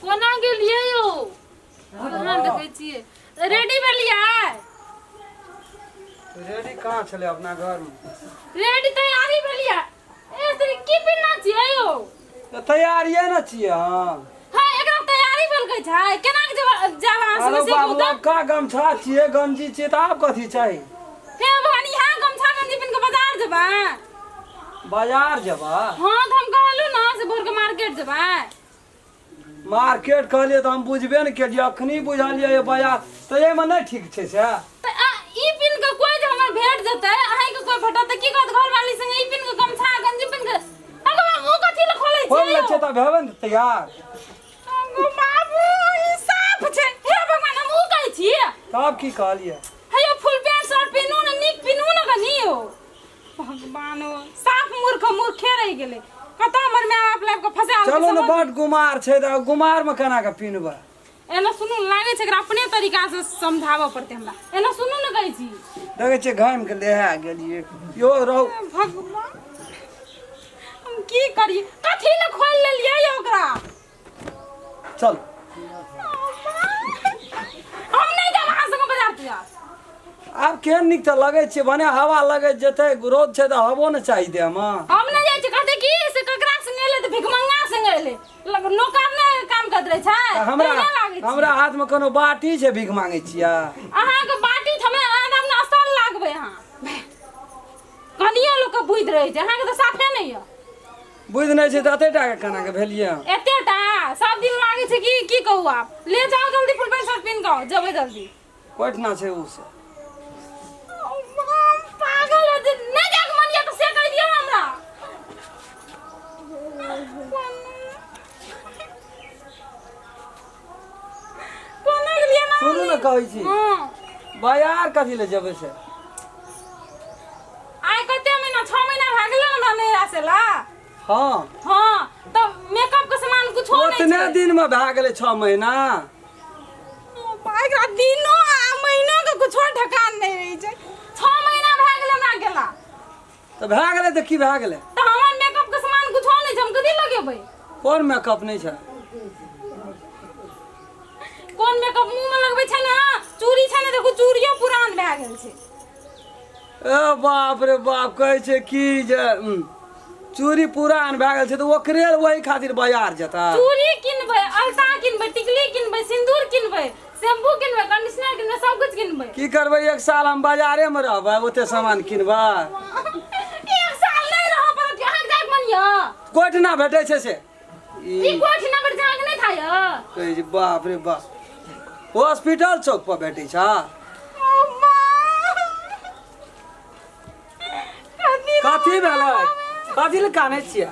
कोना गेलियै यौ? कहाँ देखै छियै? रेडी भेलियै? रेडी कहाँ छलै अपना घरमे? रेडी तैयारी भेलियै? ए तरी की पिन्ना छियै यौ? तऽ तैयारिये ने छियै हम। हां, एकरा तैयारी भेल कहै छै। केना के जेब जाब अहाँ अरे संगे से बाबू कहू तऽ? आब का गमछा छियै, गंजी छियै, तऽ आब कथी चाही? हे भगवान, इहाँ गमछा गंजी पिन्ह के बाजार जेबै? बाजार जेबा? हाँ, तऽ हम कहलहुँ ने से भोर के मार्केट जेबै। मार्केट कहलियै तऽ हम बुझबे ने केलियै, अखनी बुझलियै ये बाजार तऽ एहिमे नहि ठीक छै से। तऽ ई पिन्ह के कोइ जे हमर भेट जेतै, अहींके कोइ भेटत तऽ की कहत घरवाली संगे ई पिन्ह के गमछा गंजी पिन्ह के? अगो मुँह कथी लए खोलै खोलि छियै लै यौ? छियै तऽ भेबै ने तैयार। अगो बाबू, ई साफ छै। हे भगवान, हम ऊ कहै छी। तब की कहलियै? हे यौ, फुल पैंट शर्ट पिन्हू ने, नीक पिन्हू ने कनी यौ। भगवान हो, साफ मूर्ख मूर्खे रहि गेलै। कतऽ हमर माय बाप लाबि कऽ फंसा देलकै। चलू ने। समझ बड गुमार छै तऽ गुमारमे केना कऽ पिन्हबै? एना सुनू, लागै छै एकरा अपने तरीका से समझाबऽ पड़तै हमरा। एना सुनू ने, कहै छी। देखै छियै, घामि कऽ लेहा गेलियै यौ रहू। हे भगवान, हम की करी? कथी लए खोलि लेलियै यौ ओकरा? चल। हम नहि जायब अहाँ संगे बाजार तिजार। आब केहन नीक तऽ लगै छियै, भने हवा लगै जेतै। रौद छै तऽ हवो ने चाही देहमे। हम नहि जाइ छी। कहते की से ककरा संगे एलै? तऽ भिखमंगा संगे एलै, नौकर नहि काम करैत रहै छै? तऽ हमरा तेहने लागै छै। हमरा हाथमे कोनो बाटी छै, भीख मांगै छियै? अहाँके बाटी थमे अहाँ ने असल लागबै। अहाँ कनियो लोकके बुद्धि रहै छै, अहाँके तऽ साफे नहि यऽ। बुझि नहि छै तऽ एते टा के केना के भेलियै? एते टा सब दिन लागै छै कि की कहू आब। ले जाओ जल्दी, फुल पैंट शर्ट पहिन कऽ जेबै जल्दी। कोइठना छै उ से? हम पागल हो जे नहि जाके मन यऽ तऽ से कहि दियौ हमरा। कोना गेलियै ना? सुनू ने, कहै छी। हँ। बाजार कथी लए जेबै से? आइ कते महीना, 6 महीना भए गेलै हमरा नैहरा से ला। हँ। हँ, तऽ मेकअप के सामान कुछो नहि ओतने छै। दिन मे भए गेलै 6 महीना? ओ भाइ, एकरा दिनो आ महीनो के कुछो ठेकान नहि रहै छै। 6 महीना भए गेलै हमरा गेला। तऽ भए गेलै तऽ की भए गेलै? तऽ हमर मेकअप के सामान कुछो नहि छै, हम कथी लगेबै? कोन मेकअप नहि छै? कोन मेकअप मुंह में लगबै छै ने, चूड़ी छै ने, देखू, चूड़ियो पुरान भए गेल छै। ए बाप रे बाप, कहै छै की जे चूड़ी पुरान भए गेल छै तऽ ओकरे ओहि खातिर बाजार जेता? चूड़ी किनबै, अलता किनबै, टिकली किनबै, सिंदूर किनबै, शैम्पू किनबै, कंडीशनर किनबै, सब कुछ किनबै। की करबै, एक साल हम बाजारे मे रहबै, ओते सामान किनबै? एक साल नहि रहऽ पड़त। अहाँके जाइके मन यऽ? कोइठना भेटै छै से? ई ई कोठी नंबर जहाँ के नहि था यऽ। कहै छै, बाप रे बाप, हॉस्पिटल चौक पर भेटै छै। ओ माँ, कथी? कथी भेलै? कथी लए कानै छियै?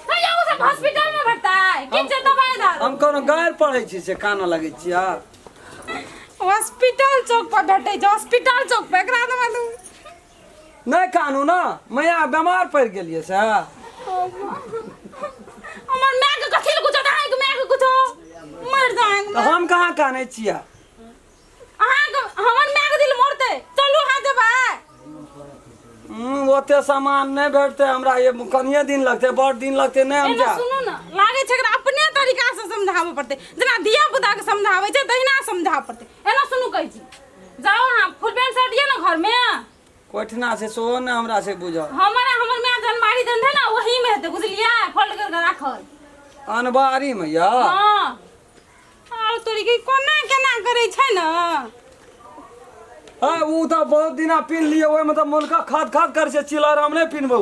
हैया, ओ सब हॉस्पिटल में भेटतै की छै दवाई दारू? हम कोनो गारि पढ़ै छी से कानऽ लगै छियै? हॉस्पिटल चौक पर भेटै छै, हॉस्पिटल चौक पर। एकरा तऽ मतलब नहि कानू ने मैया, बेमार पड़ि गेलियै से। हमर माय के कथी लए कुछो? अहाँके माय के कुछो मर जाए। तऽ हम कहाँ कानै छियै? अहाँके हमर माय के दिल मोड़तै। चलू, अहाँ जेबै। ओते सामान नहि भेटतै हमरा, ये कनिये दिन लगतै, बड़ दिन लगतै, नहि हम एना जायब। सुनू ने, लागै छै एकरा अपने तरीका से समझाबऽ पड़तै। जेना धिया पुता के समझाबै छै तहिना समझाबऽ पड़तै। एना सुनू, कहै छी, जाउ अहाँ। फुल पैंट शर्ट यऽ ने घरमे? कोठिना छै सेहो नहि हमरा छै बुझल। हमर आ हमर माय जे अलमारी देने रहै ने, ओही मे हेतै, बुझलियै? फोल्ड कर के राखल। अनबारी मे यऽ? हँ। आर तोरी के कोना केना करै छै ने। हँ, ओ तऽ बहुत दिना पिन्ह लियै, ओहिमे तऽ मोनका खद खद करै छै चिलर, हम नहि पिन्हबौ।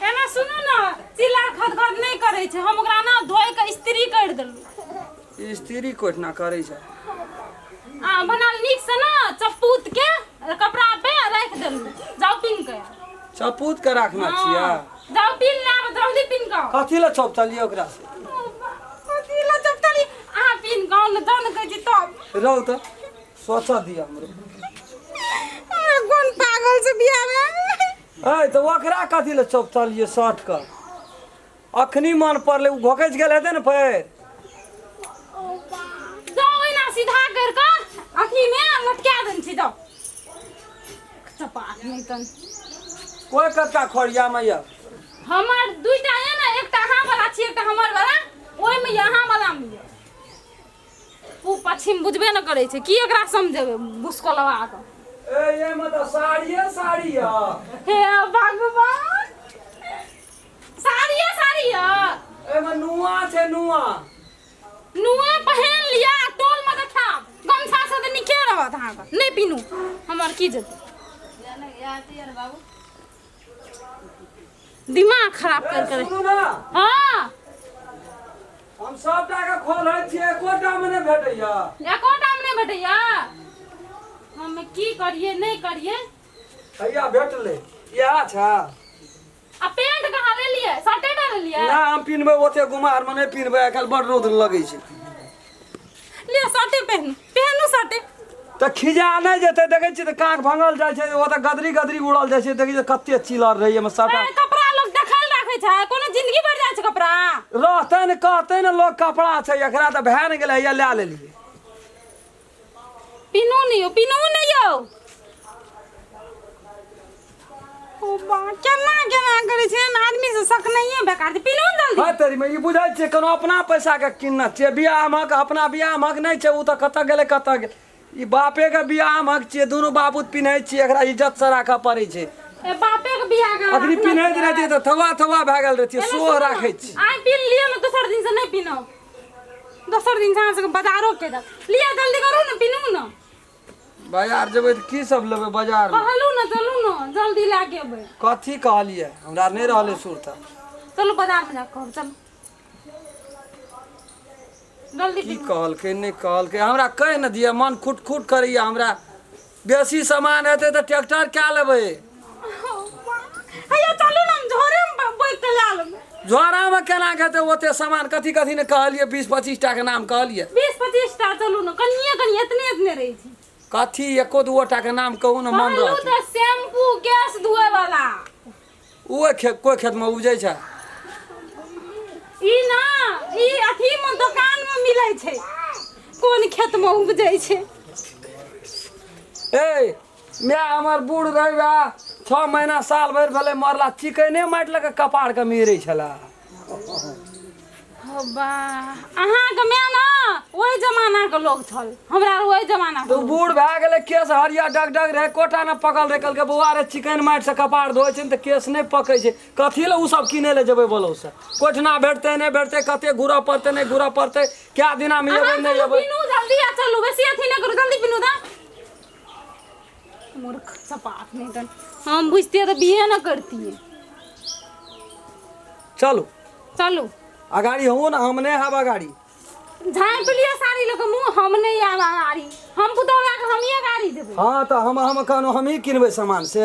एना सुनू ने, चिल्ला खद खद नहि करै छै। हम ओकरा ने धोइ के इस्त्री करि देलहुँ। स्त्री कोठिना करै छै? आ बनाल नीक से ने चपूत के कपड़ा पे राखि देलहुँ। जाउ, पिन्ह के। चपूत के राखना छियै? जाउ, पिन्ह ले आब, जल्दी पिन्ह के आउ। कथी लए चौपतलियै ओकरा से? कथी लए चपतली? अहाँ पिन्ह के आउ ने, जाउ ने, कहै छी तब। रहू तऽ सोचऽ दिअ हमरो। हमरा कोन पागल से बियाह भेल? ऐ, तऽ ओकरा कथी लए चौपतलियै शर्ट के? अखनी मन पड़लै, ओ घोकैच गेल हेतै ने फेर। जाउ, ओहिना सीधा कर कऽ अथी में लटका देने छी, जाउ। चपाक नहि तन। कोई कतका खरिया मे यऽ? हमर दुईटा यऽ ने, एकटा अहाँ वाला छी, एकटा हमर वाला। ओहिमे यऽ, अहाँ वाला मे। बुझबे न करै छै, की एकरा समझेबै भुसकोलवा के। ए एहिमे तऽ साड़िये साड़ी यऽ। हे भगवान, साड़िये साड़ी यऽ। एहिमे नुआ छै नुआ। नुआ पहिन लिअ आ टोल मे देखायब, गमछा से तऽ नीके रहत अहाँके। नहि पीनू, हमर की जेतै, दिमाग खराब कर कर। सुनू ना। हाँ। हम सबटा के खोलै छियै, एकोटा मे नहि भेटैया। एकोटा मे नहि भेटैया? हम की करिए नहि करिए। हैया भेटलै, इएह छै। आ पेंट कहाँ लेलियै? शर्टे टा लेलियै? ना, हम पिन्हबै ओते गुमार मे नहि पिन्हबै, आइ काल्हि बड़ रौद लगै छै। लिअ शर्टे पहिनू, पहिनू शर्टे। तऽ खिजा नहि जेतै? देखै छियै तऽ काँख भंगल जाइ छै, ओतऽ गदरी गदरी उड़ल जाइ छै। देखै छियै कते चिलर रहै एहिमे सबटा। ए, कपड़ा लोक देखल राखै छै? कोनो जिंदगी भरि जाइ छै कपड़ा? रहतै ने, कहतै ने लोक कपड़ा छै एकरा, तऽ भए ने गेलै। हैया लए लेलियै। पिनू नहि यौ, पिनू नहि यौ। ओ बा, केना केना करै छै ने आदमी से सकनाइए बेकार छै। पिनू ने जल्दी। हँ तेरी में ई बुझै छियै कोनो अपना पैसा के किनने छियै। बियाह महक अपना बियाह महक नहि छै, ओ तऽ कतऽ गेलै कतऽ गेलै। ई बापे के बियाह महक छियै, दुनू बाबूत पिन्है छियै, एकरा इज्जत से राखऽ पड़ै छै। ए, बापे के बियाह के अखनी पिन्हैत रहतियै तऽ थवा थवा भए गेल रहतियै। एना सोह सुनू ने, राखै छी। आइ पिन लिअ ने, दोसर दिन से नहि पिनब। दोसर दिन से अहाँ सबके बाजारो के देब। लिअ जल्दी करू ने, पिनू ने। बाजार जेबै तऽ की सब लेबै बाजार मे? कहलू ने, चलू ने जल्दी लए के एबै। कथी कहलियै? हमरा नहि रहलै सुरता। चलू बाजार मे जाके कहब, चलू जल्दी। की कहलकै नहि कहलकै हमरा कहि ने दिअ, मन खुट खुट करैया हमरा। बेसी सामान हेतै तऽ ट्रैक्टर कए लेबै। हैया चलू ने, हम झोरे मे बोइक के लए लेबै। झोरामे केना के हेतै ओते सामान? कथी कथी ने कहलियै, 20-25 टा के नाम कहलियै। 20-25 टा? चलू ने, कनिये कनिये एतने एतने रहै छै। कथी? एको दूओ टा के नाम कहू ने, मन कहलू रहत। तऽ शैम्पू, गैस धोए वाला। ओ खेत कोइ खेतमे उपजै छै? ई ना, ई अथी मे दोकान मे मिलै छै, कोन खेत मे उपजै छै? ए माय हमर बूढ़ रहै बा, 6 महीना साल भरि भेलै मरला, चिकने माटि लऽ कऽ कपारके मीरै छला। हो बा, अहाँके माय ने ओहि जमाना के लोग छल, हमरा आर ओहि जमाना के तऽ बूढ़ भए गेलै, केश हरियर डग डग रहै, कोटा ने पकल रहै। कहलकै बौआ रे, चिकन माटिसँ कपार धोइ छै ने तऽ केश नहि पकै छै। कथी लए ओ सब किनै लए जेबै बोलौ से? कोठना भेटतै नहि भेटतै, कते घुरऽ पड़तै नहि घुरऽ पड़तै, कए दिनामे अहाँ एबै नहि चलू एबै। पीनू जल्दी आ चलू, बेसी अथी नहि करू, जल्दी पीनू दा। मूर्ख चपाट नहीं तन, हम बुझतियै तऽ बिहे न करतियै। चलू। चलू। अगाड़ी हो ने, हम नहि आयब अगाड़ी। झाँपि लिअ साड़ी लऽ कऽ मुँह, हम नहि आयब अगाड़ी। हम पुतहु लए कऽ हमहीँ गाड़ी देबै। हँ तऽ हम कहलहुँ हमही किनबै सामान से।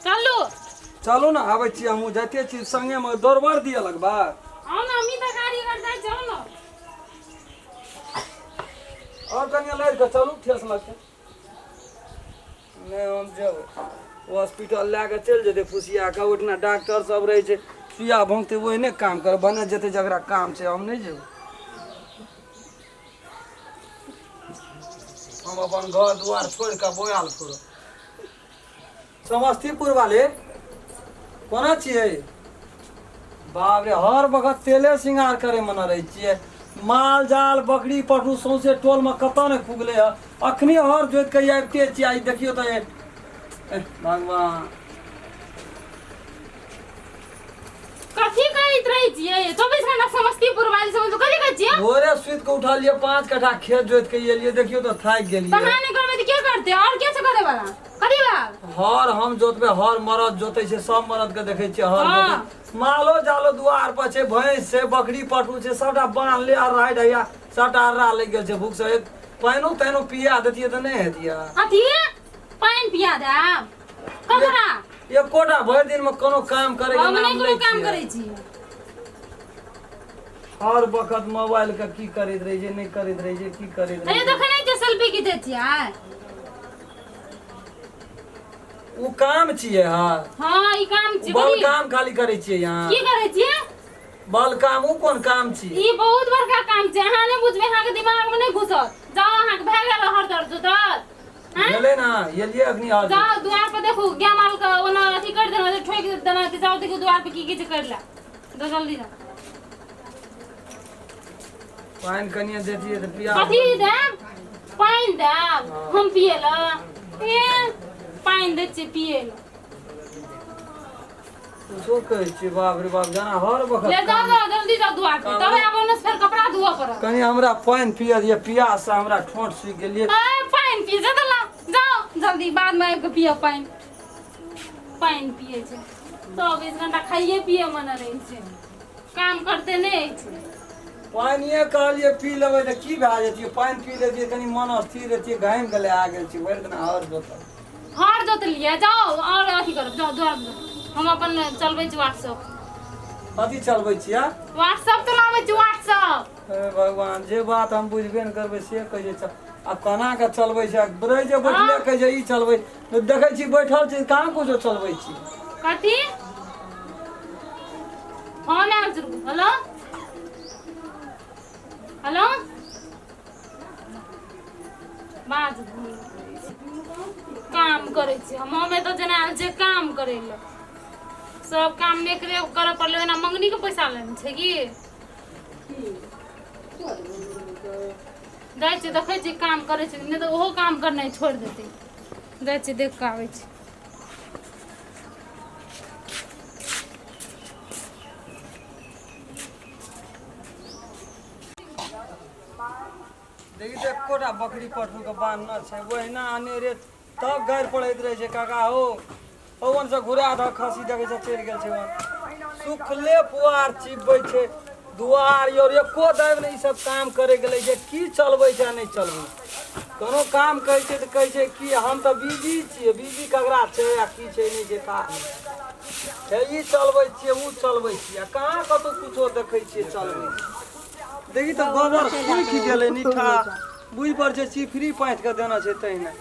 चलू। चलू ने, आबै छी, हमहूँ जाइते छी संगेमे, दौड़बड़ दिअ लगबै। आउ ने, हमही तऽ गाड़ी अगर जाइ छी, आउ ने। आओर कनिया लड़ि कऽ चलू, ठेस लगतै। नहि, हम जेबै हॉस्पिटल लए कऽ चलि जेतै फुसिया कऽ, ओहिठिना डॉक्टर सब रहै छै, सुइया भोंकतै, ओहिने काम कर बने जेतै जकरा काम छै। हम नहि जेबै, हम अपन घर दुआर छोड़ि कऽ बोआल फुरब। समस्तीपुर वाले कोना छियै? बाप रे, हर वक्त तेले श्रृंगार करे मना रहै छियै। माल जाल बकरी पटू सौंसे टोलमे कतऽ नहि खुगलै हँ। अखनी हर जोति के आबिते छियै, आइ देखियौ तऽ एह, भगवान। कथी कहैत रहै छियै 24 घंटा समस्तीपुर वाली समझ? कथी कहै छियै? भोरे सुति कऽ उठलियै, 5 कट्ठा खेत जोति के एलियै, देखियौ तऽ थाकि गेलियै। तहाँ नहि करबै तऽ के करतै? आओर के छै करे वाला? कथी बात? हर हम जोतबै? हर मरद जोतै छै, सब मरद के देखै छियै हर हाँ। जोतै। मालो जालो दुआर पर छै, भैंस छै, बकरी पटू छै, सबटा बान्हले आ राइ ढैया सबटा अर्रा लागि गेल छै भूख से। एक पानिओ तानिओ पिया देतियै तऽ नहि हेतियै? अथी पानि पिया देब ककरा? एकोटा भरि दिन मे कोनो काम करे के हम नाम नहि कोनो लै काम छियै। करै छी। हर वक्त मोबाइल के की करैत रहै छै, नहि करैत रहै छै, की करैत अरे रहै छै। देखै नहि छियै सेल्फी खींचै छियै। ओ काम छियै? हँ। हँ, ई काम छियै। बल कथी? काम खाली करै छियै यहाँ। की करै छियै? बल काम, ओ कोन काम छियै? ई बहुत बड़का काम छै, अहाँ नहि बुझबै, अहाँके दिमाग मे नहि घुसत। जाउ, अहाँके भए गेल हर दर्द जोतल? आँय? भेलै ने, एलियै अखनी हर। जाउ द्वार पर देखू, गाय माल के ओना अथी कर देना, ठोकि देना। जाउ देखू द्वार पर की की छै, कर ले। जाउ जल्दी जाउ। पानि कनिए देतियै तऽ पिया कथी देब पानि देब हम पिए लए ए पानि दै छियै पिए लए कुछो कहै छियै बाप रे बाप जेना हर वक्त ले जाओ जाओ जल्दी जाओ धुआ के तब आब ओने से फेर कपड़ा धोअ पड़त कनि हमरा पानि पिय दिअ पियास से हमरा ठोंठ सूखि गेलियै ए पानि पी जा ला जाओ जल्दी बाद में आबि के पिय पानि पानि पिए छै 24 घंटा खाइए पिए मन रहै छै काम करते नहि अछि पानिए कहलियै पी लेबै तऽ की भए जेतियै पानि पी लेतियै कनि मन स्थिर रहतियै घामि गेलै आ गेल छी भरि दिना हर जोतल हर जोतलियै जाओ और अथी करब जाओ दुआर हम अपन चलबै छी व्हाट्सअप कथी चलबै छियै व्हाट्सअप चलाबै छी व्हाट्सअप हे भगवान जे बात हम बुझबे ने करबै से कहै छै आब केना कऽ चलबै छै रहै छै बैठले कहै छै ई चलबै देखै छी बैठल छी कहाँ कुछो चलबै छी कथी फोन आयल छै हेलो हेलो बाज काम करै छी हम हमे तऽ जेना आयल छै काम करै लए सब काम नहि करे करऽ पड़लै ओना मंगनीके पैसा लेने छै की जाइ छियै देखै छियै काम करै छै नहि तऽ ओहो काम करनाइ छोड़ि देतै जाइ छियै देख कऽ आबै छी देखी तऽ एकोटा बकरी पटरूके बान्हल छै ओहिना अनेरे तब गारि पड़ैत रहै छै काका हो ओवनसँ घुरा दऽ खस्सी देखै छै चलि गेल छै ओहन सुखले पुआर चिपबै छै दुआर और एको दाबि नहि ई सब काम करे गेलै जे की चलबै छै आ नहि चलबै छै कोनो काम कहै छै तऽ कहै छै कि हम तऽ बिजी छियै बिजी ककरा छै आ की छै नहि छै ता हे ई चलबै छियै ओ चलबै छियै आ कहाँ कतहु कुछो देखै छियै चलबै छियै देखी तऽ गोबर सूखि गेलै नीठा बुझि पड़ छै चिफरी पाँति कऽ देना छै तहिना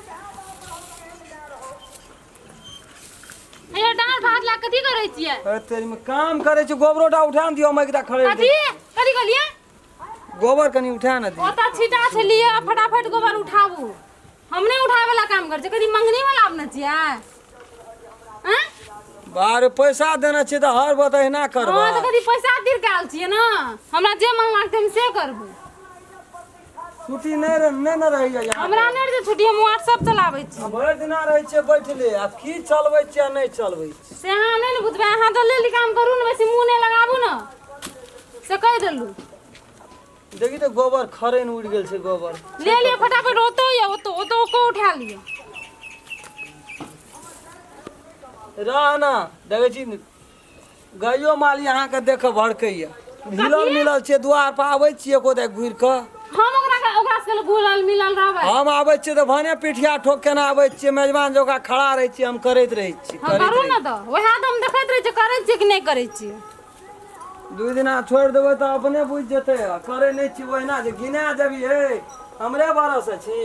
हे डाँर भात ला कथी करै छियै अरे तेरी में काम करै छै गोबरो टा उठा ने दियौ हम एकटा खड़े कथी कथी कहलियै गोबर कनि उठा ने दियौ ओतऽ छिटा छै लिअ फटाफट गोबर उठाबू हम नहि उठाबै वाला काम करै छियै कथी मंगनी वाला आबने छियै आँय? बारे पैसा देने छियै तऽ हर बात अहिना हँ करबै तऽ कथी पैसा तीर के आयल छियै ने हमरा जे मन लागतै हम से करबै छुट्टी नहि रह नहि ने रहैया यहाँ हमरा नहि रहै छै छुट्टी हम व्हाट्सएप चलाबै छी भरि दिना रहै छियै बैठले आब की चलबै छियै आ नहि चलबै छियै से अहाँ नहि ने बुझबै अहाँ जल्दी जल्दी काम करू ने बेसी मुँह नहि लगाबू ने से कहि देलहुँ देखी तऽ गोबर खरैन उड़ि गेल छै गोबर ले लिअ फटाफट ओतौ यऽ ओतौ ओतौ ओको उठा लिअ रह ना देखै छी गाइयो माल अहाँके देख कऽ भड़कैया हिलल मिलल छियै दुआर पर आबै छियै एको दाइ घुरि कऽ हम ओकरा ओकरा सबके घुलल मिलल रहबै हम आबै छियै तऽ भने पिठिया ठोक केना आबै छियै मेजबान जकाँ खड़ा रहै छियै हम करैत रहै छियै हँ करैत करू रहै ने तऽ वएह तऽ हम देखैत रहै छियै करै छियै कि नहि करै छियै छियै। 2 दिना छोड़ि देबै तऽ अपने बुझि जेतै आ करै नहि छी ओहिना जे गिना देबी हे हमरे बरस छी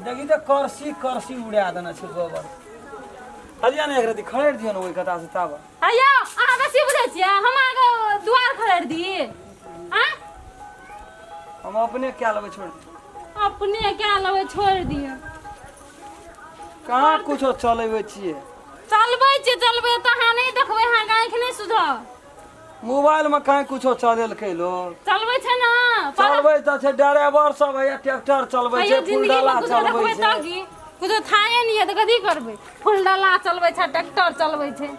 देखी तऽ करसी करसी उड़ा देने छै गोबर हलिया ने एक रति खड़ेर दियौ ने ओहि कता से ताबा हैया अहाँ बेसी बुझै छियै हम अहाँके दुआर खड़ेर दी आँ हम अपने कए लेबै छोड़ दियौ। अपने कए लेबै छोड़ि दियौ कहाँ कुछो चलेबै छियै चलबै छियै चलबै तऽ अहाँ नहि देखबै अहाँके आँखि नहि सुधर मोबाइल में कहीं कुछो चलेलकै लोग चलबै छै ने पर चलबै तऽ छै ड्राइवर सब हैया ट्रैक्टर चलबै कहियो छै जिंदगी में फुलडाला कुछो चलबै देखबै छै तऽ की कुछो थाहे नहि है तऽ कथी करबै फुलडाला चलबै छै ट्रैक्टर चलबै छै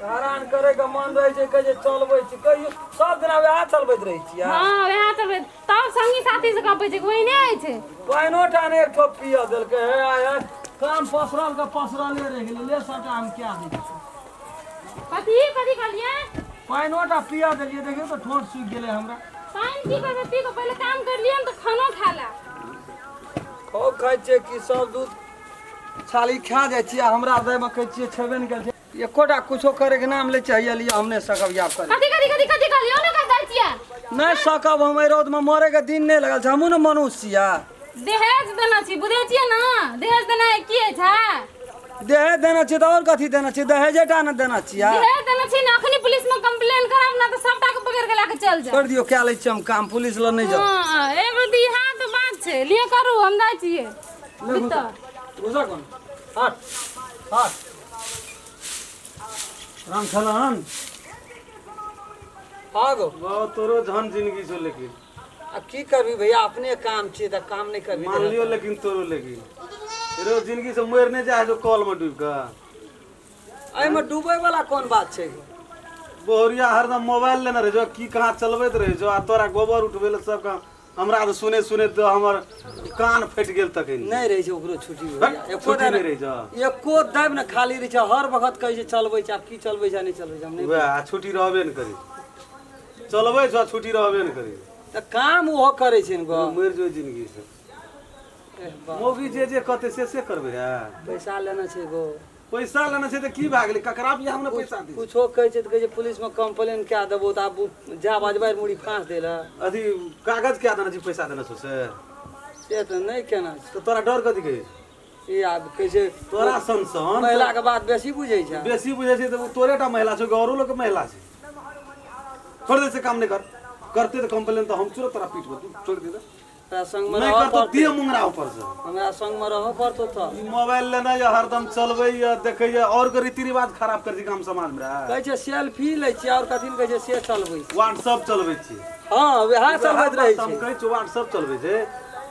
हरान करे के मन रहै छै कहै छै चलबै छै कहियो सब दिना वएह चलबैत रहै छियै हँ वएह चलबै तब संगी साथी से गप होइ छै ओहिने होइ छै पानिओ टा नहि एक ठोप पियऽ देलकै हे आय हे काम पसरल के पसरले रहि गेलै ले सबटा हम कए दै छियै कथी कथी कहलियै पानिओ टा पिया देलियै देखियौ तऽ ठोर सूखि गेलै हमरा पानि की करबै पी कऽ पहिले काम कर लिअ ने तऽ खानो खा ले खूब खाइ छियै कि सब दूध छाली खा जाइ छियै आ हमरा दैमे कहै छियै छेबे नहि करै छै एकोटा कुछो करैके नाम लै छियै हैया लिअ हम नहि सकब आब करे कथी कथी कथी कथी कहलियै ने कथी जाइ छियै नहि सकब हम एहि रौदमे मरैके दिन नहि लगल छै हमहूँ ने मनुष्य छियै दहेज देना छी बुझै छियै ने दहेज देना की होइ छै दहेज देने छियै तऽ आओर कथी देने छियै दहेजे टा ने देने छियै दहेज देने छी ने अखनी पुलिस में कंप्लेन करब ना तऽ सबटा के पकड़ के लाके चल जाओ छोड़ि दियौ कए लै छियै हम काम पुलिस लग नहि जाउ हाँ एगो दी इएह तऽ बात छै लिए करू हम जाइ छियै भीतर घुसा कोन हट हट राम खेलन हाँ गो। बहुत तोरो धन जिंदगी छौ, लेकिन आ की करबी भैया, अपने काम छियै तऽ काम नहि करबी। मान लियो, लेकिन तोरो लेकिन रो जिंदगी से मरि नहि जाइ छौ कल में डूबि कऽ। एहिमे डूबै वाला कोन बात छै गो? बहुरिया हरदम मोबाइल लेने रहै छौ, की कहाँ चलबैत रहै छौ, आ तोरा गोबर उठबै लए सब काम हमरा तऽ सुनै सुनै तऽ हमर कान फटि गेल तखन। नहि रहै छै ओकरो छुट्टी भैया। हट, एको छुट्टी दिन नहि रहै छौ। एको दाबि ने खाली रहै छै, हर वक्त कहै छै चलबै छै। आब की चलबै छै आ नहि चलबै छै हम नहि। वएह आ छुट्टी रहबे ने करी, चलबै छौ आ छुट्टी रहबे ने करी। तऽ काम ओहो करै छै ने गो। मरि जो जिंदगी से। एह बा, मौगी जे जे कहतै से से करबै रे? पैसा लेना छै गो। पैसा लेना छै तऽ की भए गेलै? ककरा बियाहमे ने पैसा दै छै? कुछो कहै छै तऽ कहै छै पुलिसमे कंप्लेन कए देबो, तऽ आब जा बजबै मुड़ी फाँस दै लए। अथी कागज कए देने छी, पैसा देने छौ से? से तऽ नहि केना छै। तऽ तोरा डर कथी कहै? ई आब कहै छै तोरा सन सन महिलाके बात बेसी बुझै छै। बेसी बुझै छै तऽ ओ तोरे टा महिला छौ कि औरो लोकके महिला छै? छोड़ दे से काम नहि कर। करते तऽ कंप्लेन तऽ हम तुरंत तोरा पीटबो। तू छोड़ दे तऽ। हमरा संगमे नहि रहऽ करतो पड़तै। दिए मुंगरा ऊपर से। हमरा संगमे रहऽ पड़तौ तऽ। ई मोबाइल लेना या हरदम चलबै या देखै या और के रीति रिवाज खराब कर छै गाम समाज में रे। कहै छै सेल्फी लै छियै आओर कथी ने कहै छै से चलबै छै। व्हाट्सएप चलबै छी। हँ, वएह चलबैत रहै हम छै। कहै छियौ व्हाट्सएप चलबै छै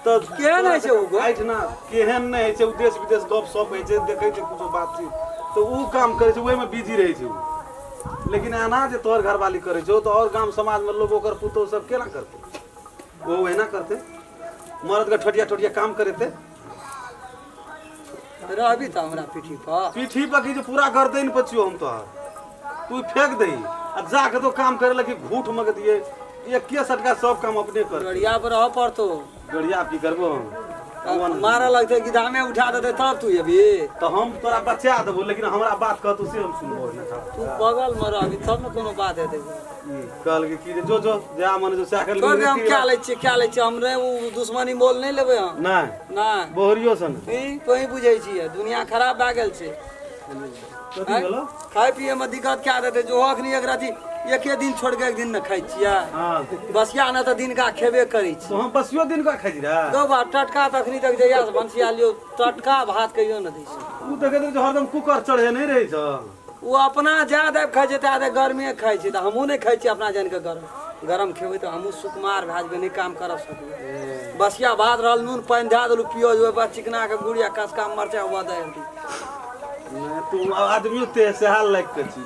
तऽ केहन होइ छै ओ गो? एहिठिना केहन नहि होइ छै ओ, देश विदेश गप सप होइ छै, देखै छै कुछो बातचीत तऽ ओ काम करै छै, ओहिमे बिजी रहै छै ओ। लेकिन एना जे तोहर घरवाली करै छौ तऽ और गाम समाजमे लोक ओकर पुतोहु सब केना करतै? ओ ओहिना करतै, मरदके ठोटिया ठोटिया काम करेतै। रहबी तऽ हमरा पीठी पर। पीठी पर की जे पूरा गर्दन पर छियौ हम तोहर। तू फेंक दही आ जाके तो काम करे लगी घूठ मग दिए एके सटका सब काम अपने कर। गड़िया पर रहऽ पड़तौ। गड़िया की करबो हम? मारऽ लगतै, गिधामे उठा देतै तब तू एबी। तऽ हम तोरा बचा देबो, लेकिन हमरा बात कहतू से हम सुनबो नहि। तू बगलमे रहबी तब ने कोनो बात हेतै। कहलकै की जे जो जो जा मन जो सएह। छोड़ दे, हम क्या लै छियै, क्या लै छियै। हम नहि ओ दुश्मनी मोल नहि लेबै हम। नहि। नहि। बोहरियो सन। ई तोही बुझै छियै, दुनिया खराब भए गेल छै। कथी भेलो? खाय पिए में दिक्कत क्या देतै जो अखनी एक राति एके दिन छोड़ के एक दिन न खाइ छियै। बसिया न तऽ दिनका खेबे करै छी। तो हम बसियो दिन का खाइ छी रे। गौ बा, टटका तऽ अखनी तक जहिया से भनसिया लियौ टटका भात कहियो न दै छै। उ देखैत रहै छै हरदम कुकर चढ़े नहि रहै छै। ओ अपना जादा खाइ छै तादे गर्मे खाइ छै, तऽ हमहूँ नहि खाइ छियै अपना जानि कऽ। गरम गरम खेबै तऽ हमहूँ सुकुमार भए जेबै, नहि काम करऽ सकबै। बसिया भात रहल, नून पानि दए देलहुँ, पियऽ ओहि चिकना के गुड़ या कसका मरचाइ हुआ दए दी। नहि, तू आदमियो ते सेहाल लागि के छी।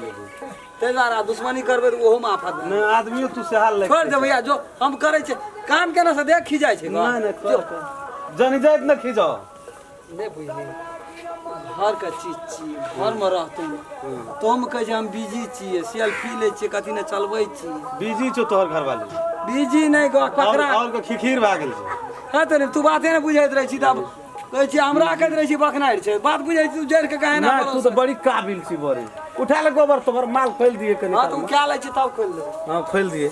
ताहि दुआरे आब दुश्मनी करबै तऽ ओहोमे आफत भए। नहि, आदमियो तू सेहाल लागि। छोड़ि दे भैया, जो हम करै छियै काम केना से देख खिजाइ छै। नहि नहि, कर कर। जनी जाइत ने खिजाओ। नहि बुझली, घरके चीज छियै, घरमे रहतौ तो कहै छै हम बिजी छियै, सेल्फी लै छियै, कथी ने चलबै छियै। बिजी छौ तोहर घरवाली? बिजी नहि गो ककरा। और के खिखीर भए गेल छै। हँ तऽ नहि, तू बाते नहि बुझैत रहै छी, तब कहै छियै हमरा कहैत रहै छी बकनारि छै। बात बुझै छी तू जड़ि के कहे ना। नहि, तू तऽ बड़ी काबिल छी, बड़ी। उठा ले गोबर तोबर, माल खोलि दिए कनि। हँ, तू क्या लै छी तब खोलि देबै। हँ, खोलि दिए।